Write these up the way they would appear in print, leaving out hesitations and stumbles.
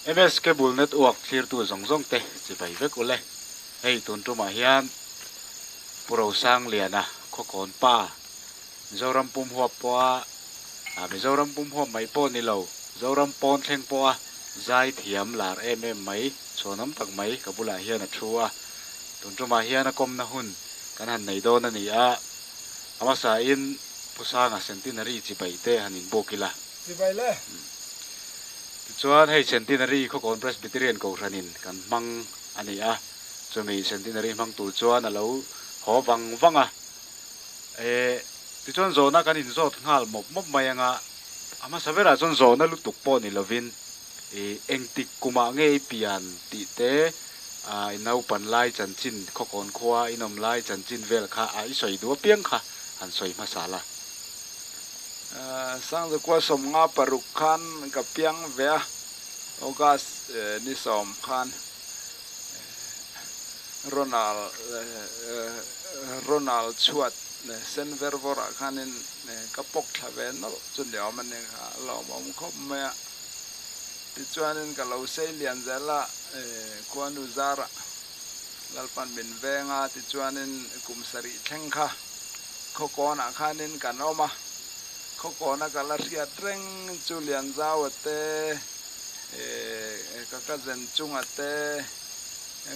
MS Cable Network thlirtu zawng zawng te chibai vek ule. Hei tun tumah hian Pu Rosangliana Khawkawn pa Mizoram pum huap pawha ah Mizoram pum huap mai pawh ni lo Zoram pawn thleng pawha zai thiam lar em em mai chhuanawm tak mai ka bulah hian a thu a. Tun tumah hian a kawmna hun kan han nei dawn a ni a, a hmasain Pu Sanga Centenary chibai te han inbuk ila. Chibai le. Tichuan hei Centenary Khawkawn Presbyterian Kohhranin kan hmang a ni a, chumi Centenary hmang tur chuan a lo haw vang vang a. E, tichuan zawhna kan inzawt nghal mawp mawp mai anga, a hmasa berah chuan zawhna lutuk pawh ni lovin i engtik kumah nge i pian tih te, i naupan lai chanchin, Khawkawn khua i nawm lai chanchin vel kha a i sawi duh apiang kha han sawi hmasa la. Sangzakua 56 khan ka piang ve a, August ni 10 khan Ronald Ronald chhuat sen ver vawrah khanin ka pawk thla ve nawlh chu ni awm a ni kha a lawmawm khawp mai a. Tichuanin ka lo sei lian zel a, khuanu zarah Lalpan min veng a, tichuanin kum sarih thleng kha Khawkawnah khanin kan awm a, Khawkawna ka la hriat reng chu Lianzaua te, ka cousin chunga te,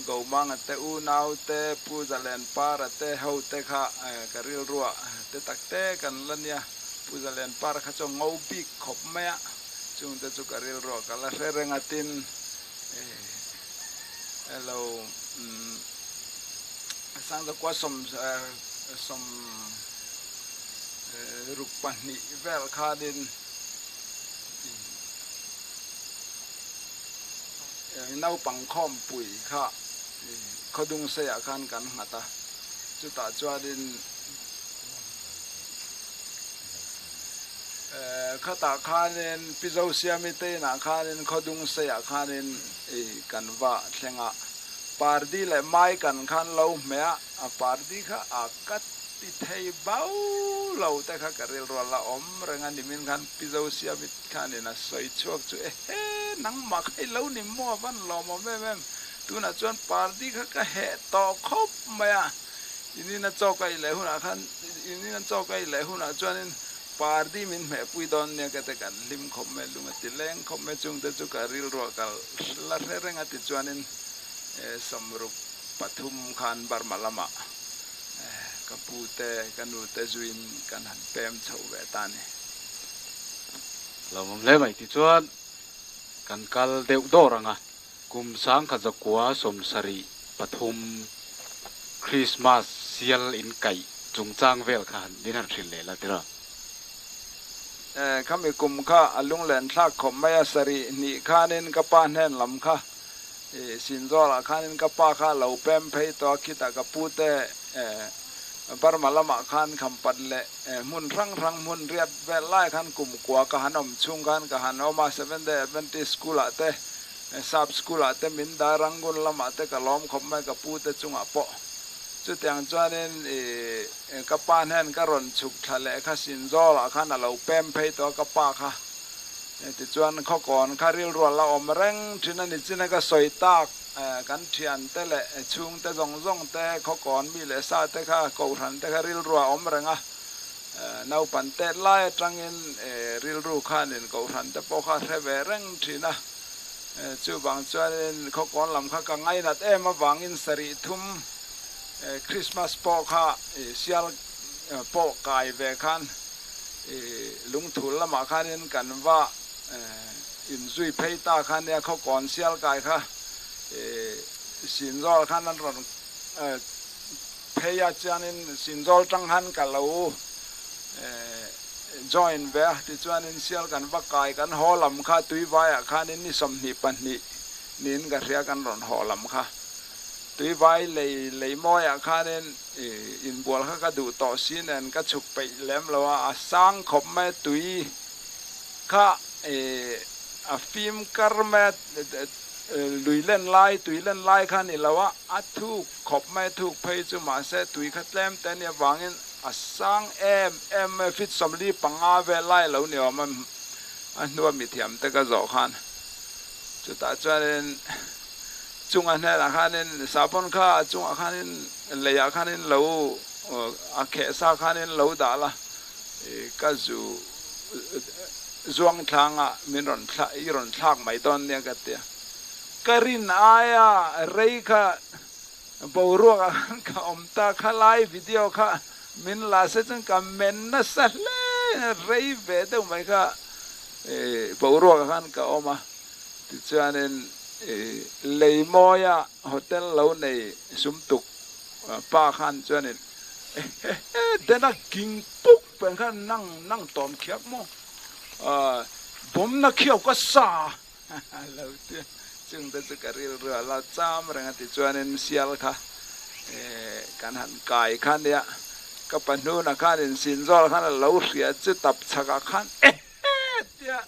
Gomanga te unau te, Pu Zalenpara te ho te kha ka rilruah te tak te kan la nia. Pu Zalenpara kha chu a ngo bik khawp mai a, chungte chu ka rilruah ka la hre reng a tin elo Sangzakua 62 vel khanin Naupang khawmpui kha Khawdungseiah khan kan nghat a, chutah chuanin khatah khanin Pi Zosiami te inah khanin Khawdungseiah khanin kan va thleng a, Pardi leh mai kan khan lo hmeh a, a pardi kha a ka ti thei bau lo te kha ka rilrual a awm reng a, nimin khan Pi Zosiami Khanin a sawi chhuak chu ehe nangmah kha i lo ni maw a van lawmawm em em, tunah chuan pardi kha ka heh tawh khawp mai a, in in a chaw ka ei leh hunah khan in in a chaw ka ei leh hunah chuanin pardi min hmehpui dawn nia ka te kan hlim khawp mai, lung a ti leng khawp mai, chungte chu ka rilruah ka la hre reng a tichuanin 63 khan Burma lamah ka pu te ka nu te zuiin kan han pem chho ve ta a ni. Lawmawm hle mai tichuan kan kal deuh dawr ang a, kum 1973 Christmas sial in kaih chungchang vel kha han min han hrilh leh la tiraw? Khami kum kha a lunglen thlak khawp mai a, sarih hnih khanin ka pa hnen lam kha Sinzawlah khanin ka pa kha a lo pem phei tawh a, khitah ka pu te Burma lamah khan khampat leh hmun hrang hrang hmun riat vel lai khan kum kua ka han awm chhung khan ka han awm a, Seventh Day Adventist School ah te, Sap School ah te min dah Rangoon lamah te ka lawm khawp mai ka pu te chungah pawh. Chutiang chuanin ka pa hnen ka rawn chhuk thla leh kha Sinzawlah khan a lo pem phei tawh a ka pa kha. Tichuan khawkawn kha rilrual a awm reng thin a ni chin a ka sawi tak. Kan thiante leh chhungte zawng zawng te, khawkawn mi leh sa te kha, kohhran te kha rilru a awm reng a. Naupan tet lai atangin rilru khanin kohhran te pawh kha hre ve reng thin a. Chuvang chuanin khawkawn lam kha ka ngainat em avangin sarih thum Christmas pawh kha sial pawh kai ve khan lungthul lamah khanin kan va Inzui phei ta kha nia khawkawn sial kai kha Sinzawl khan an rawn phei a chuanin Sinzawl tang khan ka lo join ve a tichuanin sial kan va kai kan haw lam kha tuivaiah khanin ni 22 niin ka hria kan rawn haw lam kha tuivai lei lei mawiah khanin inbual kha ka duh tawh si nen ka chhuk peih lem lo a a sang khawp mai tui Kha a fim kar mai a, lui len lai, tui len lai kha a ni lo a, a thuk khawp mai a thuk phei chu mahse tui kha tlem te a nih avangin a sang em em mai a, feet 45 vel lai a lo ni awm a, a hnua mithiam te ka zawh khan. Chutah chuanin chunga hnenah khanin sahbawn kha a chungah khanin leiah khanin lo a kheh sa khanin lo dah la, ka zu zuang thlangah min rawn thla i rawn thlak mai dawn nia ka ti a. Ka rin aia rei kha boruakah khan ka awm ta, kha lai video kha min la se chuan ka men nasa hle rei ve deuh mai kha boruakah khan ka awm a. Tichuanin Leimawia hotel lo nei sumtuk pa khan chuanin ehehe dena king puk pen khan nang nang tawm khiak maw bawmna khiau ka sa lo ti a, chungte chu ka rilru a la cham reng a. Tichuanin sial kha kan han kai kha nia, ka pahnuna khanin Sinzawl khan a lo hria chu tap chhakah khan ehe tia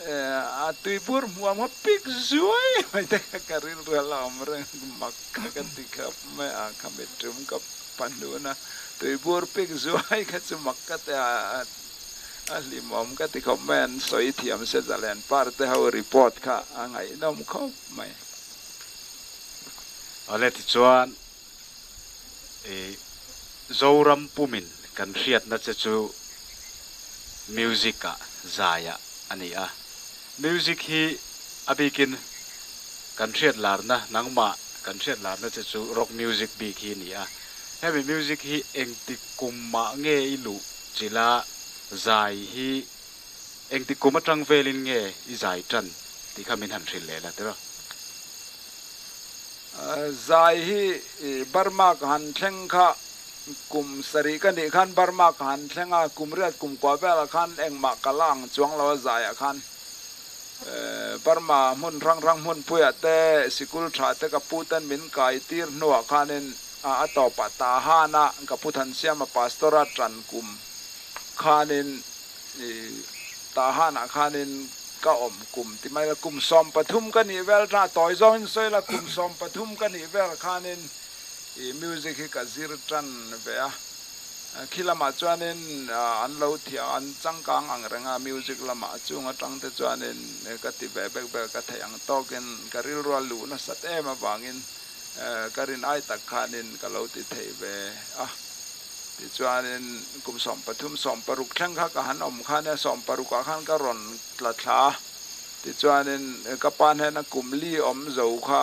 A tuibur hmuam kha pik zuai mai te kha ka rilru a la awm reng mak kha ka ti khawp mai a, kha mitrum ka pahnun a tuibur pik zuai kha chu mak ka ti a, a hlimawm ka ti khawp mai an sawi thiam se zalen par te ho report kha a ngaihnawm khawp mai. Awle tichuan I Zoram pumin kan hriatna che chu music ah zaiah a ni a. Music hi a bikin kan hriat larna, nangmah kan hriat larna che chu rock music bik hi a ni a. Hemi music hi engtik kum mah nge i luh chila zai hi engtik kum atang velin nge i zai tan tih kha min han hrilh leh la tiraw? Zai hi Burma ka han thleng kha kum sarih ka nih khan Burma ka han thleng a, kum riat kum kua velah khan engmah ka la ang chuang lo a zaiah khan Burma hmun hrang hrang hmunpuiah te sikul tha te ka pu ten min kai tir hnuah khanin a tawpah Tahana ka pu Thansiama pastor a tan kum khanin Tahanah khanin ka awm kum ti mai la, kum 13 ka nih vel tah tawi zawngin sawi la, kum 13 ka nih vel khanin i music hi ka zir tan ve a, khi lamah chuanin an lo thiam an changkang ang reng a music lamah chung atang te chuanin ka ti ve bek bek a, ka theih ang tawkin ka rilru a luh nasat em avangin ka rin ai tak khanin ka lo ti thei ve a. Tichuanin kum 13, 16 thleng kha ka han awm kha nia, 16 ah khan ka rawn tla thla a. Tichuanin ka pa hnena kum li awm zo kha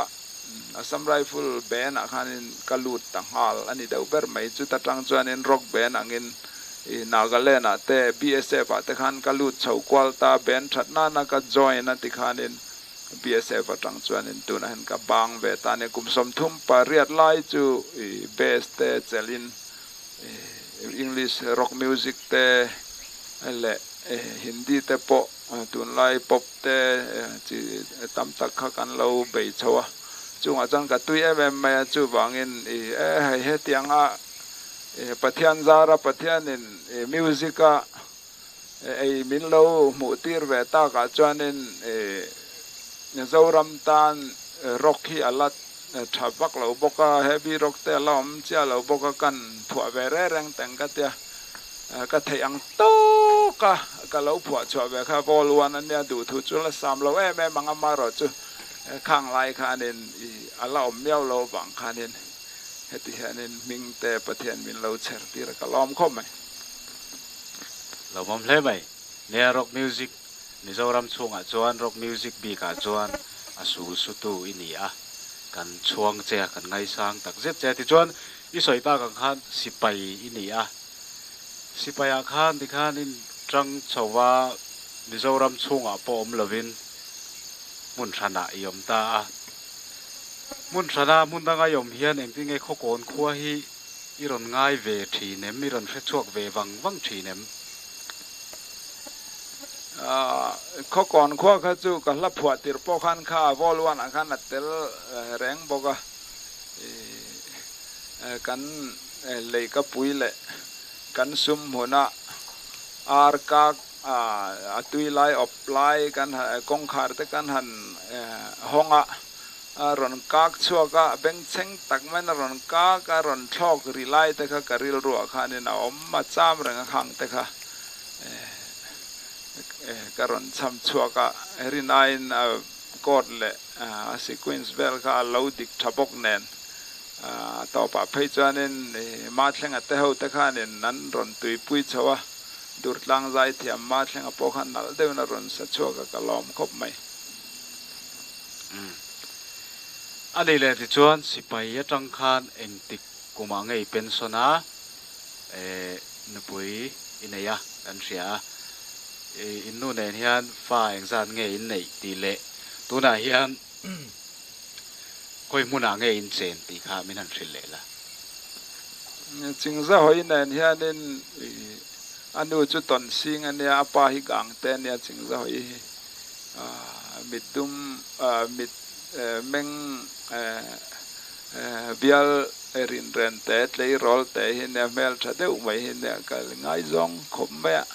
Assam Rifle band ah khanin ka lut ta nghal a ni deuh ber mai. Chuta tang chuanin rock band angin Nagaland ah te BSF ah te khan ka lut chho kual ta, band that nana ka join a tikhanin BSF atang chuanin tunah hian ka bang ve ta a ni. Kum 38 lai chu bass te chelhin English rock music te leh Hindi te pawh tunlai pop te chi tam tak kha kan lo bei chho a. Chungah chuan ka tui em em mai a, chuvangin e hei hetianga Pathian zara Pathianin music a Ei min lo hmuh tir ve takah chuanin Zoram tan rock hi a la tha vak lo bawk a, heavy rock te a la awm chiah lo bawk a, kan phuah ve reng reng teng ka tia, ka theih ang tawk a ka lo phuah chhuah ve kha Vol one a nia duhthu chu la sam lo em em ang amaherawhchu khang lai khanin a la awm miau lo avang khanin heti hianin hming te Pathian min lo chher tir a ka lawm khawp mai. Lawmawm hle mai. Nia rock music Mizoram chhungah chuan rock music bikah chuan a sul sutu i ni a, kan chhuang che a, kan ngaisang tak zet che a. Tichuan i sawi tak ang khan sipai i ni a, sipaiah khan tikhan in tang chho va Mizoram chhungah pawh awm lovin hmun hranah i awm ta a. Hmun hrana hmun danga i awm hian engtin nge Khawkawn khua hi I rawn ngai ve thin em? I rawn hre chhuak ve vang vang thin em? Khawkawn khua kha chu ka hla phuah tirh pawh khan kha a vawl uanah khan a tel reng bawk a. Kan leihkapui leh kan sum hmuna ar kak a tui lai awp lai kan kawngkhar te kan han hawng a. A rawn kak chhuak a, bengchheng tak maiin a rawn kak a, rawn thlawk ri lai te kha ka rilruah khanin a awm a, cham reng a khang te kha ka rawn chham chhuak a, rin aiin a chord leh a sequence vel kha a lo dik tha bawk nen a tawpah phei chuanin Mathlenga te ho te khanin an rawn tuipui chho a, Durtlang zaithiam Mathlenga pawh khan nalh deuhin a rawn sa chhuak a, ka lawm khawp mai. Umm. A nih leh tichuan sipai atang khan engtik kumah ngei pension a eh nupui i nei a kan hria a, i in nu nen hian fa engzat nge in neih tih leh tunah hian khawi hmunah nge in chen tih kha min han hrilh leh la. Chingzahawi nen hianin a nu chu tawn sing a nia, a pa hi gang te a nia Chingzahawi hi mit dum mit meng bial rinren te tleirawl te hi nia hmel tha deuh mai hi nia ka ngaizawng khawp mai a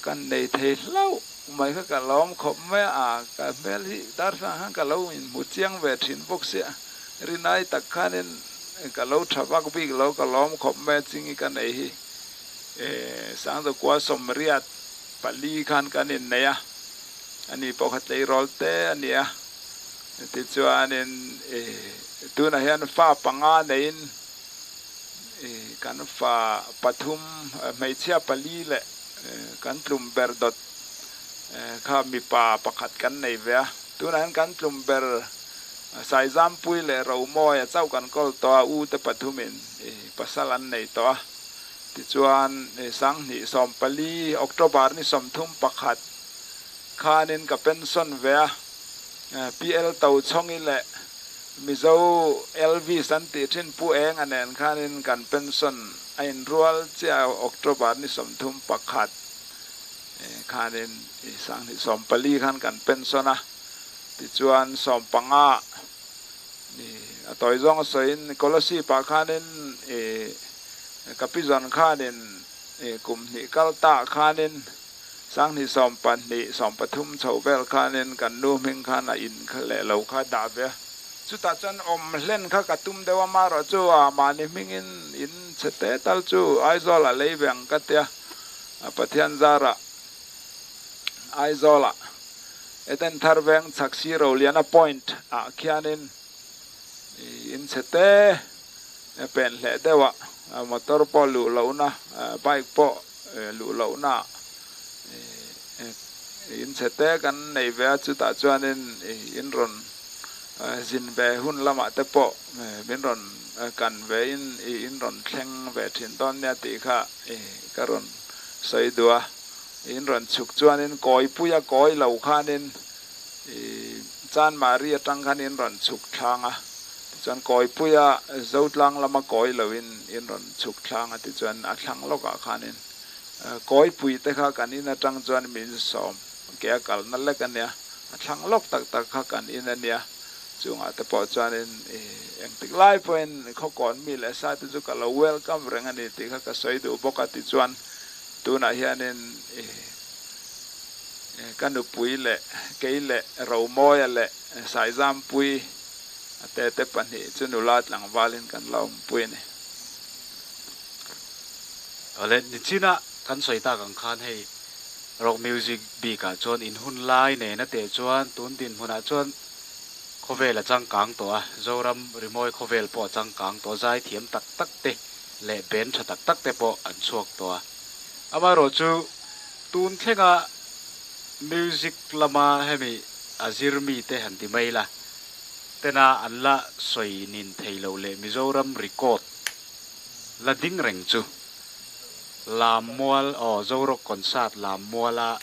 kan nei thei hlauh mai kha ka lawm khawp mai a ka hmel hi darthlang khan ka lo inhmu chiang ve thin bawk sia rinai tak khanin ka lo tha vak bik lo ka lawm khawp mai a chingi ka nei hi Sangzakua sawmriat pali khan kan innei a, ani pawh kha tleirawl te a ni a. Tichuanin tunah hian fa panga neiin kan fa pathum hmeichhia pali leh kan tlum ber dawt kha mipa pakhat kan nei ve a. Tunah hian kan tlum ber Saizampui leh Romawia chauh kan kawl tawh a, u te pathumin pasal an nei tawh a. Tichuan Sanghnih 14, October ni 31 khanin ka pension ve a, PL Tochhawngi leh Mizo Elvis an tih thin Pu Enga nen khanin kan pension a inrual chiah a, October ni 31 khanin Sanghnih 14 khan kan pension a, tichuan 15 ni a tawi zawng a sawiin Kolasib ah khanin Ka pi zawn khanin kum hnih kal ta khanin Sanghnih 12, 13 chho vel khanin kan nu hming khan a in kha leh lo kha dah ve a. Chutah chuan awm hlen kha ka tum deuh a, marawh chu a mahni hmingin in chhe te tal chu Aizawl ah lei ve ang ka tia, Pathian zarah Aizawl ah Eden Thar Veng chhak Siroliana Point ah khianin in chhe te pen hleh deuh a, motor pawh luh lohna, bike pawh luh lohna in chhe te kan nei ve a, chutah chuanin in rawn zin ve hun lamah te pawh min rawn kan ve in in rawn thleng ve thin dawn nia tih kha ka rawn sawi duh a, in rawn chhuk chuanin kawipui a kawi lo khanin Chanmari atang khan in rawn chhuk thlang a, tichuan Kawipuia Zotlang lama kawi loin in rawn chhuk thlang a, tichuan a thlang lawkah khanin Kawipui te kha kan in atang chuan min sawm ke a kalna lek a nia, a thlang lawk tak tak kha kan in a nia, chungah te pawh chuanin engtik lai pawhin khawkawn mi leh sa te chu ka lo welcome reng a ni tih kha ka sawi duh bawk a, tichuan tunah hianin. Ka nupui leh kei leh Romawia leh Saizampui a tete pahnih chu nula tlangvalin kan la awmpui a ni. Awle, nichina kan sawi tak ang khan hei rock music bikah chuan in hun lai nena teh chuan tun dinhmunah chuan khawvel a changkang tawh a, Zoram rimawi khawvel pawh a changkang tawh a, zaithiam tak tak te leh band tha tak tak te pawh an chhuak tawh a. Amaherawhchu tun thlenga music lama hemi a zir mite han ti mai la, tena an la sawi nin thei loh leh Mizoram record la ding reng chu Lammual aw Zorock concert Lammuala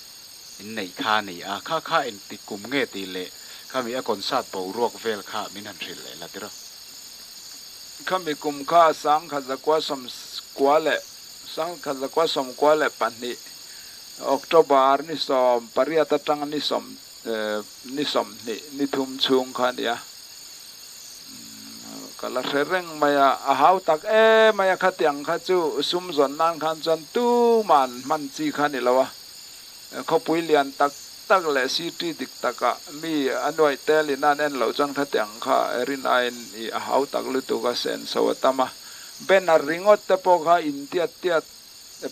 in neih kha a ni a, kha kha engti kum nge tih leh khami a concert boruak vel kha min han hrilh leh la tiraw. Khami kum kha 1994 leh 1992 October ni 18 atang ni sawm ni 20 ni thum chhung kha a nia. Ka la hre reng mai a, a hau tak em mai a, khatiang kha chu sum zawn nan khan chuan tuman hman chi kha a ni lo a. Khawpui lian tak tak leh city dik takah mi a nuaih tel in an en loh chuan khatiang kha rin aiin a hau tak lutuk a, senso a tam a. Banner ringawt te pawh kha intiat tiat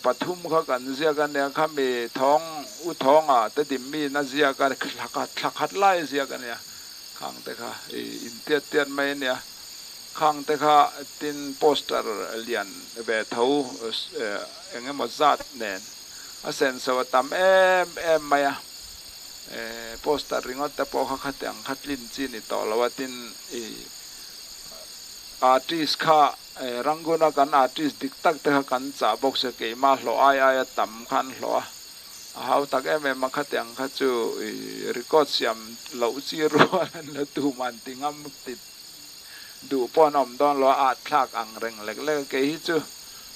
pathum kha kan ziak a nia, khami thawng U Thawnga te dimmi na ziak a, thla thla khat lai a ziak a nia, khang te kha i intiat tiat mai a nia. Khang te kha tin poster lian ve tho eng emaw zat nen a senso a tam em em mai a, poster ringawt te pawh kha khatiang kha tlin chi ni tawh lo a, tin i artist kha Rangoon a kan artist dik tak te kha kan chah bawk se keimah hlawh ai aia tam kha an hlawh a, A hau tak em em a, khatiang kha chu i record siam loh chi rual an la tum an ti ngam ti duh pawh an awm dawn lo a, at thlak ang reng lek lek a, kei hi chu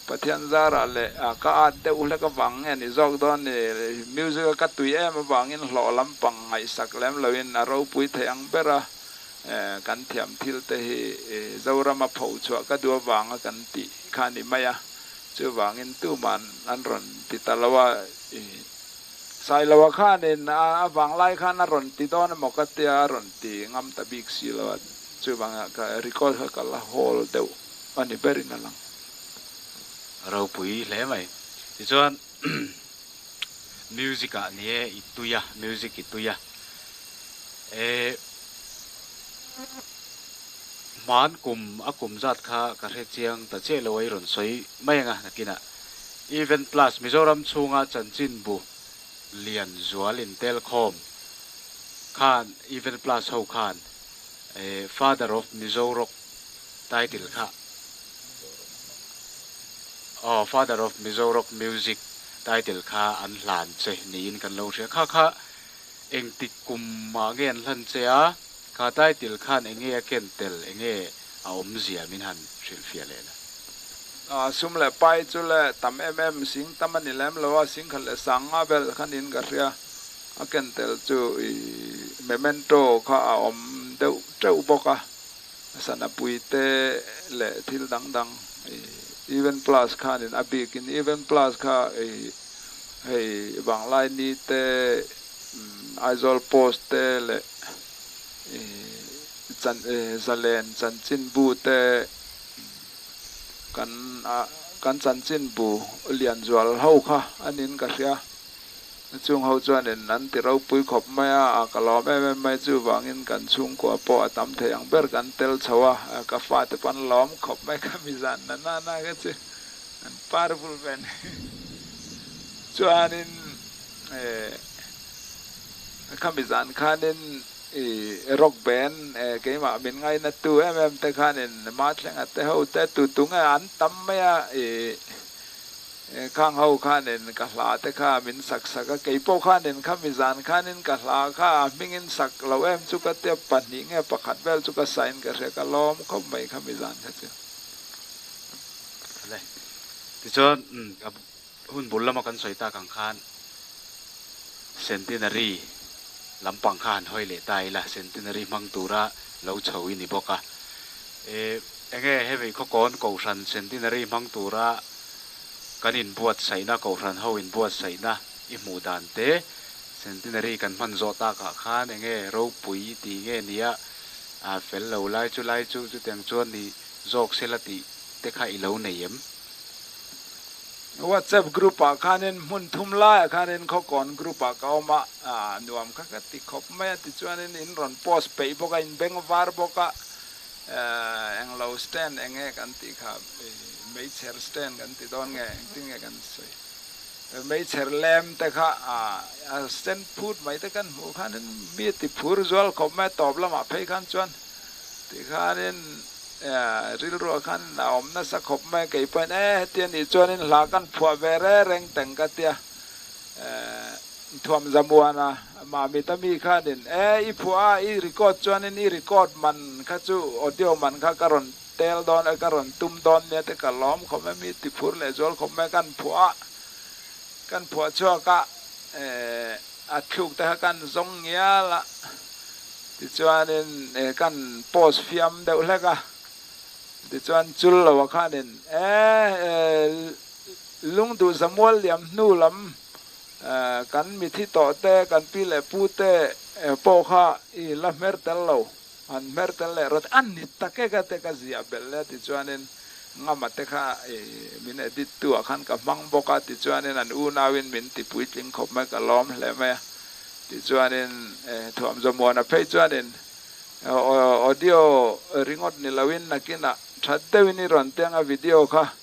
Pathian zarah leh ka at deuh hlek avang nge ni zawk dawn ni, music a ka tui em avangin hlawh lampang ngaihsak lem loin a ropui thei ang ber a, kan thiam thil te hi Zorama pho chhuah ka duh avanga kan tih kha a ni mai a. Chuvangin tuman an rawn ti ta lo a, i Sailoa khanin a vanglai khan a rawn ti dawn emaw ka tia a rawn ti ngam ta bik si lo a, chuvangah ka record kha ka la hawl deuh a ni berin a lang. Ropui hle mai. Tichuan music ah ni e i tui a, music i tui a. E Hman kum a kum zat kha ka hre chiang ta chiah lo a i rawn sawi mai anga nakinah Event Plus Mizoram chhunga chanchinbu lian zual intelkhawm khan Event Plus ho khan Father of Mizo Rock title kha aw Father of Mizo Rock Music title kha an hlan che niin kan lo hria kha kha Engtik kum mah nge an hlan che a, kha title khan enge a ken tel, enge a awmzia min han hrilhfiah leh la. Sum leh pai chu le tam em em sing tam a ni lem lo a, sing khat leh sang nga vel khan in ka hria. A ken tel chu i memento kha a awm deuh teuh bawk a, sanapui te leh thil dang dang i Event Plus khanin a bikin Event Plus kha i Hei Vanglaini te, Aizawl Post te leh Zalen chanchinbu te kan kan chanchinbu Lianzual ho kha a niin ka hria. Chung ho chuanin an ti ropui khawp mai a, ka lawm em em mai. Chuvangin kan chhungkua pawh a tam thei ang ber kan tel chho a, ka fate pawh an lawm khawp mai ka mizan na na na kha chu. An par vul ve ni. Chuanin khami zan khanin i rock band keimah min ngaina tu em em te khanin Mathlenga te ho te tu tu nge an tam mai a i khang ho khanin ka hla te kha min sak sak a keipawh khanin khami zan khanin ka hla kha a hmingin sak lo em chu ka tia pahnih nge pakhat vel chu ka sain ka hria ka lawm khawp mai khami zan kha chu. Le. Tichuan hun bul lama kan sawi tak ang khan Centenary lampang kha han hawi leh ta ila, Centenary hmang tura lo chho i ni bawk a. E, enge hemi khawkawn Kohhran Centenary hmang tura kan inbuatsaihna, Kohhran ho inbuatsaihna i hmuh dan te, Centenary kan hman zawh takah khan enge ropui tih nge nia, fel lo lai chu lai chu chutiang chuan ni zawk sela tih te kha i lo nei em? WhatsApp group ah khanin hmun thum laiah khanin Khawkawn group ah ka awm a, nuam kha ka ti khawp mai a, tichuanin in rawn post peih bawk a, in beng var bawk a, englo stand eng nge kan tih kha, meichher stand kan ti dawn nge, engtin nge kan sawi, meichher lem te kha a stand phut mai te kan hmuh khanin mi a ti phur zual khawp mai a, tawp lamah phei khan chuan tikhanin Rilruah khan a awm nasa khawp mai a, kei pawhin e heti a nih chuanin hla kan phuah ve re reng teng ka tia. Thuam Zamuana Mamit a mi khanin e i phuah a, i record chuanin i record man kha chu audio man kha ka rawn tel dawn e, ka rawn tum dawn nia te ka lawm khawp mai, mi ti phur leh zual khawp mai kan phuah a, kan phuah chhuak a, a thluk te kha kan zawng ngial a. Tichuanin kan post fiam deuh hlek a, tichuan chul lo ah khanin e lungduh zamual liam hnu lam kan mithi tawh te, kan pi leh pu te pawh kha i la hmer tel lo, han hmer tel leh rawt a ni tak e ka te ka ziah belh le tichuanin. Ngama te kha min edit tu ah khan ka hmang bawk a, tichuanin an unauin min ti puitling khawp mai, ka lawm hle mai a. Tichuanin Thuamzamuana phei chuanin audio ringawt ni loin nakinah that deuhin i rawn teng a video kha,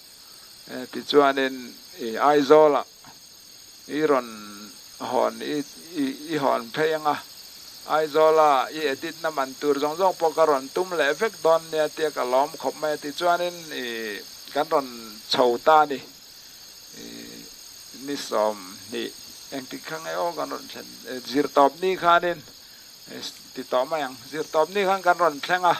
tichuanin Aizawlah I rawn hawn i i hawn phei anga Aizawla i edit na man tur zawng zawng pawh ka rawn tum leh vek dawn nia tia ka lawm khawp mai a tichuanin i kan rawn chho ta a ni. I ni 20 engtik kha nge aw kan rawn thlen zirtawp ni khanin Ti tawh mai ang. Zirtawpni khan kan rawn thleng a,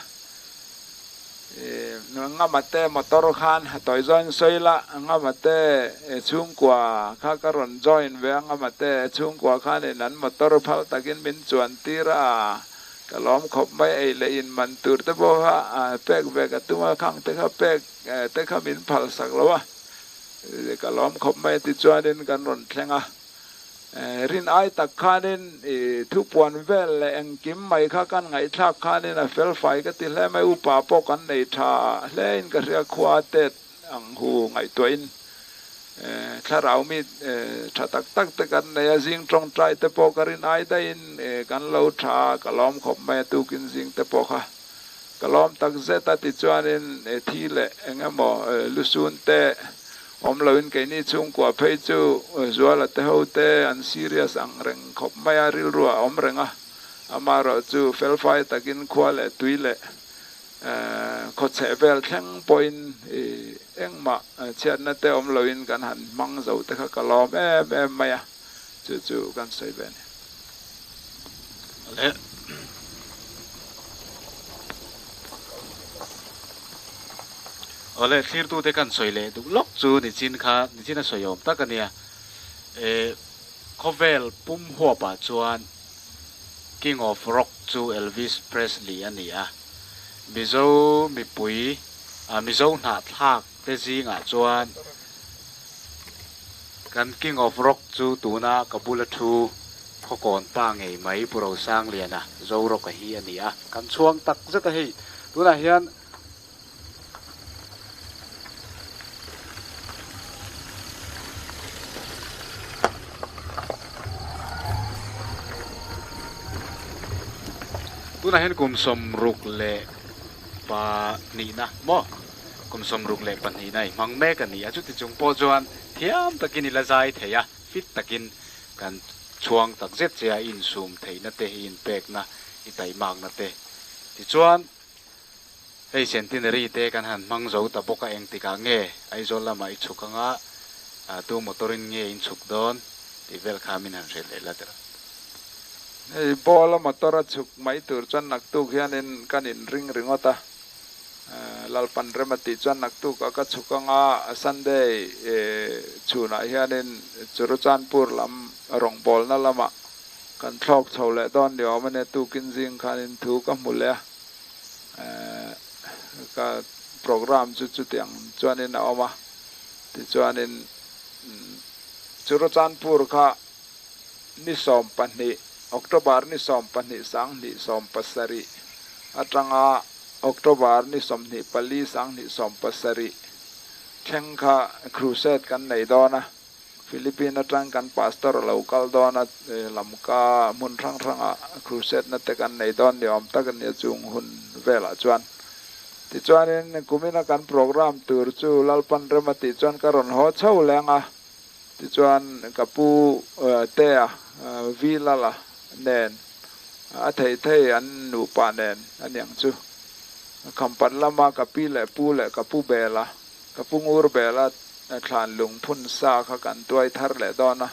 Ngama te motor khan a tawi join sawi la, Ngama te chhungkua kha ka rawn join ve a, Ngama te chhungkua khanin an motor phal takin min chuan tir a, ka lawm khawp mai, ei leh in man tur te pawh kha pek ve ka tum a, khang te kha pek te kha min phal sak lo a, ka lawm khawp mai tichuanin kan rawn thleng a. Rin ai tak khanin i thupuan vel leh engkim mai kha kan ngaihthlak khanin a felfai ka ti hle mai, upa pawh kan nei tha hle in ka hria khua tet ang hu ngaihtuahin thlarau mi tha tak tak te kan nei a, zing tawngtai te pawh ka rin ai daihin kan lo tha a, ka lawm khawp mai a tukin zing te pawh kha ka lawm tak zet a tichuanin thi leh eng emaw lusun te Awm loin keini chhungkua phei chu Zuala te ho te an serious ang reng khawp mai a, rilru a awm reng a, amaherawh chu felfai takin khua leh tui leh khawchheh vel thleng pawhin engmah chhiatna te awm loin kan han hmang zo te kha ka lawm em em mai a, chu chu kan sawi ve a ni. Awle thlirtute kan sawi leh duh lawk chu nichin kha nichin a sawi awm tak a nia. E khawvel pum huapah chuan King of Rock chu Elvis Presley a ni a. Mizo mipui a Mizo hnahthlak te zingah chuan kan King of Rock chu tuna ka bula thu Khawkawn pa ngei mai Pu Rosangliana Zorock-a hi a ni a. Kan chhuang tak zet a hei tunah hian Tunah hian kum 62na maw kum 62na i hmang mek a ni a, chuti chung pawh chuan thiam takin i la zai thei a, fit takin kan chhuang tak zet che a, i insum theihna te, i inpekna, i taimakna te tichuan. Hei Centenary te kan han hmang zo ta bawk a, engtikah nge Aizawl lamah i chhuk anga tu motor in nge in chhuk dawn tih vel kha min han hrilh leh la tirh. Hei ball a motor a chhuk mai tur chuan naktuk hianin kan in ring ringawt a, Lalpan rem a tih chuan naktukah ka chhuk anga Sunday chhunah hianin Churachandpur lam rawngbawlna lamah kan thlawk chho leh dawn ni awm a nia, tukin zing khanin thu ka hmu leh a. Ka program chu chutiang chuanin a awm a, tichuanin Churachandpur kha ni 12, October ni 12 2017 atanga October ni 24 2017 thleng kha crusade kan nei dawn a. Philippine atang kan pastor a lo kal dawn a, lamka hmun hrang hrangah crusade na te kan nei dawn ni awm tak a nia chung hun velah chuan. Tichuanin kumina kan program tur chu Lalpan rem a tih chuan ka rawn haw chho leng a, tichuan ka pu Tea V Lala nen a thei thei an nupa nen a niang chu Khampat lama ka pi leh pu leh ka pu Bela Ka pu ngur bela thlan lungphun sa kha kan tuai thar leh dawn a,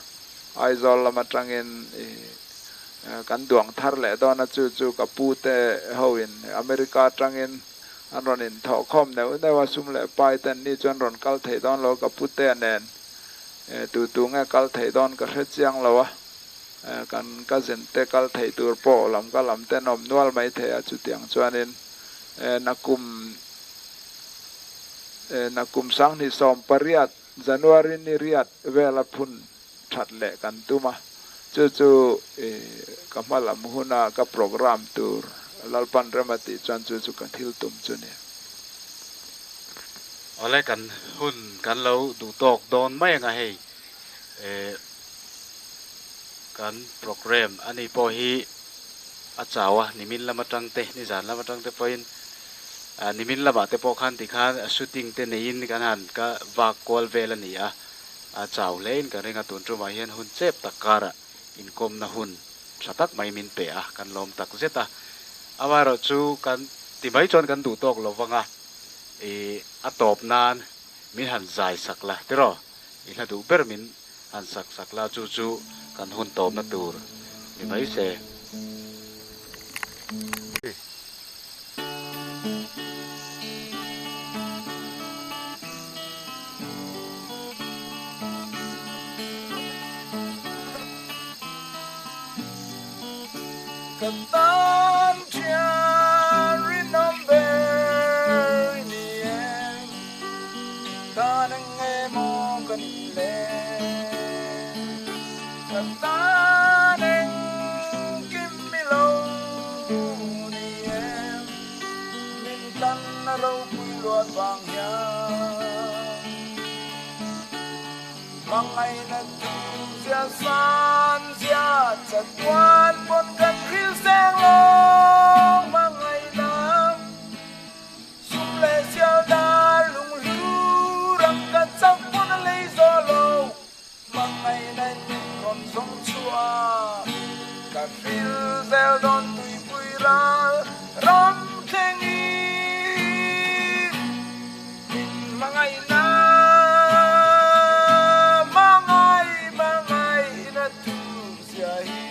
Aizawl lam atangin kan duang thar leh dawn a, chu chu ka pu te hoin America atangin an rawn inthawhkhawm neuh neuh a, sum leh pai te an ni chuan rawn kal thei dawn lo, ka pu te nen tu tu nge kal thei dawn ka hre chiang lo a, kan cousin te kal thei tur pawh lam ka lam ten awm nual mai thei a, chutiang chuanin nakum Nakum 2018 January ni riat vela phun that leh kan tum a, chu chu ka hma lam huna ka program tur Lalpan rem a tih chuan chu chu ka thil tum chu ni. Awle kan hun kan lo duh tawk dawn mai anga hei eh kan programme ani pawh hi a chau a nimin lam atang te nizan lam atang te pawhin ah nimin lamah te pawh khan tikhan shooting te neiin kan han ka vak kual vel a ni a a chau hle in ka ring a tun tumah hian hun chep tak karah inkawmna hun tha tak mai min pe a kan lawm tak zet a amaherawhchu kan ti mai chuan kan duh tawk lo vang a. I a tawp nan min han zai sak la tiraw? I hla duh ber min han sak sak la chu chu kan hun tawpna tur ni mai se. Ka tan thian rinawm ber i ni em? Tan eng nge maw ka nih le? Ka tan eng kim i lo ni em? Min tan a ropui luat vang hian. Hmangaihna thu zia san zia chatuan pawn kan hril seng lawng hmangaihna sum leh sial dar lunghlu ram kan chak pawn a lei zawh lo hmangaihna in min rawn zawng chhuah ka hril zel dawn tuipui ral ram thleng in. Min hmangaihna hmangai hmangaihna thu zia hi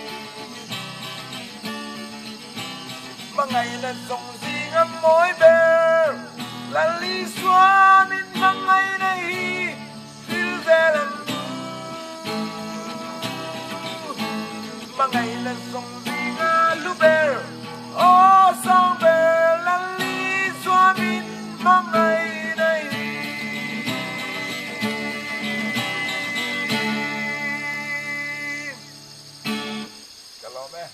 Hmangaihna zawng zinga mawi ber Lal Isua min hmangaihna hi Thil vel an bu Hmangaihna zawng zinga hlu ber Aw sang ber Lal Isua min hmangaihna hi. Ka lawm e.